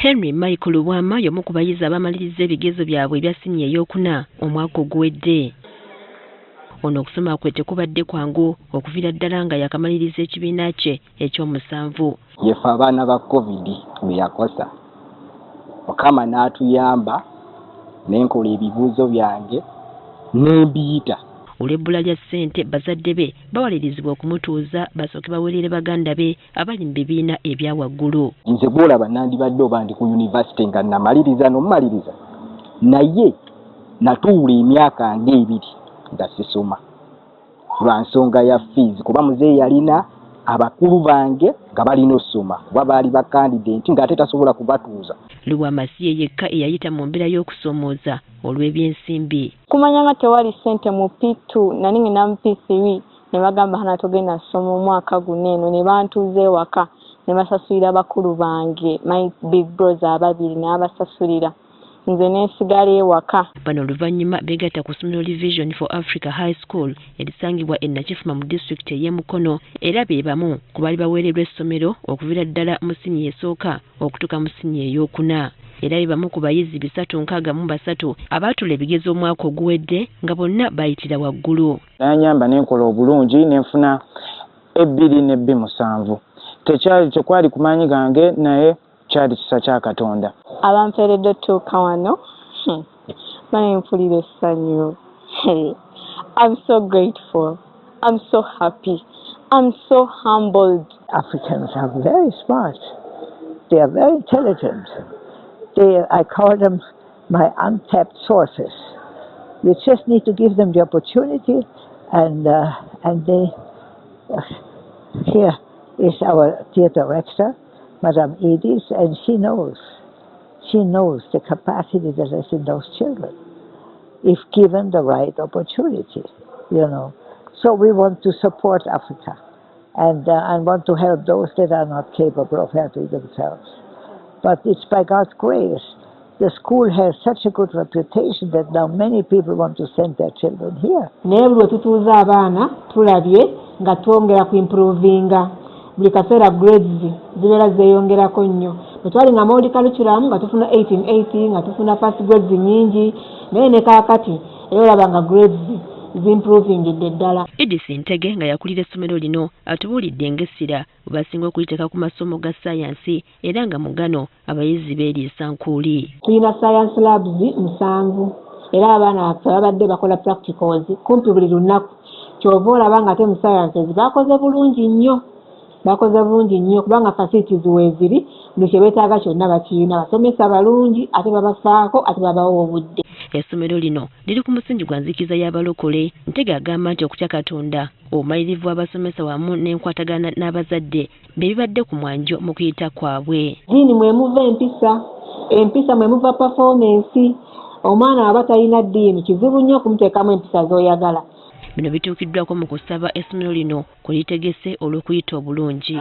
Henry Michael Lubwama y'omu ku bayizi abamaliriza ebigezo byabwe ebya siniya ey'okuna omwaka oguwedde. Ono okusoma kwe tekubadde kwangu okuviira ddala nga yakamaliriza ekibiina kye ekyomusanvu. Yeffe abaana ba Covid bwe yakosa, Mukama n'atuyamba ne nkola ebibuuzo byange ne mbiyita. Olw'ebbula lya ssente, bazadde be bawalirizibwa okumutuuza basooke baweerere baganda be abali mu bibiina ebya waggulu. Nze gw'olaba nandibadde oba ndi ku yunivasite nga namaliriza n'omumaliriza, naye natuula emyaka ng'ebiri nga sisoma lwa nsonga ya fiizi kuba muzeeyi yalina abakulu bange nga balina ossoma kuba baali bakandidenti ng'ate tasobola kubatuuza. Lubwama si ye yekka eyayita mu mbeera y'okusoomooza olw'ebyensimbi. Kumanya nga tewali ssente mu P2, nali ngenda mu P3 ne bagamba hana togenda ssoma omwaka guno eno, ne bantuuza ewaka ne basasulira bakulu bange, my big bros ababiri, n'abasasulira, nze nensigala ewaka. Bano oluvannyuma beegatta ku ssomero li Vision for Africa High School erisangibwa e Nakifuma mu disitulikiti ey'e Mukono, era be bamu ku baali baweererwa essomero okuviira ddala mu siniya esooka okutuuka mu siniya ey'okuna. Era be bamu ku bayizi 363 abaatuula ebigezo omwaka oguwedde nga bonna baayitira waggulu. Nanyamba nenkola obulungi nenfuna ebbiri ne bbi musanvu. Tekyali tekwali ku maanyi gange, naye kyali kisa kya Katonda. Abampeeredde otuuka wano, bane mpulira essanyu. I'm so grateful, I'm so happy, I'm so humbled. Africans are very smart. They are very intelligent. I call them my untapped sources. You just need to give them the opportunity, and they. Here is our dear director, Madame Edith, and she knows. She knows the capacity that is in those children, if given the right opportunity. So we want to support Africa and want to help those that are not capable of helping themselves. But it's by God's grace. The school has such a good reputation that now many people want to send their children here. Naye buli lwe tutuuza abaana tulabye nga twongera ku improvinga buli kaseera, grades zibeera zeeyongerako nnyo. Bwe twali nga old curriculum nga tufuna 1880, nga tufuna first grades nnyingi, naye ne kaakati era olaba nga grades zimprovingidde ddala. Edith Ntege nga yakulira essomero lino atubuulidde ng'essira bwe basinga okuliteeka ku masomo ga ssaayansi, era nga mu gano abayizi beeriisa nkuuli. Tulina science labs 7, era abaana baffe babadde bakola practicals kumpi buli lunaku. Kyova olaba nga ate mu sciences bakoze bulungi nnyo, bakoze bulungi nnyo kubanga facilities weeziri, buli kye beetaaga kyonna bakirina, basomesa balungi ate babafaako ate babawa obudde. Essomero lino liri ku musingi gwa nzikiriza y'abalokole. Ntege agamba nti okutya Katonda, obumalirivu bw'abasomesa wamu n'enkwatagana n'abazadde be bibadde ku mwanjo mu kuyita kwabwe. Ddiini mwe muva empisa, empisa mwe muva performance. Omwana aba talina ddiini, kizibu nnyo okumuteekamu empisa z'oyagala. Bino bituukiddwako mu kusaba essomero lino kwe litegese olw'okuyita obulungi.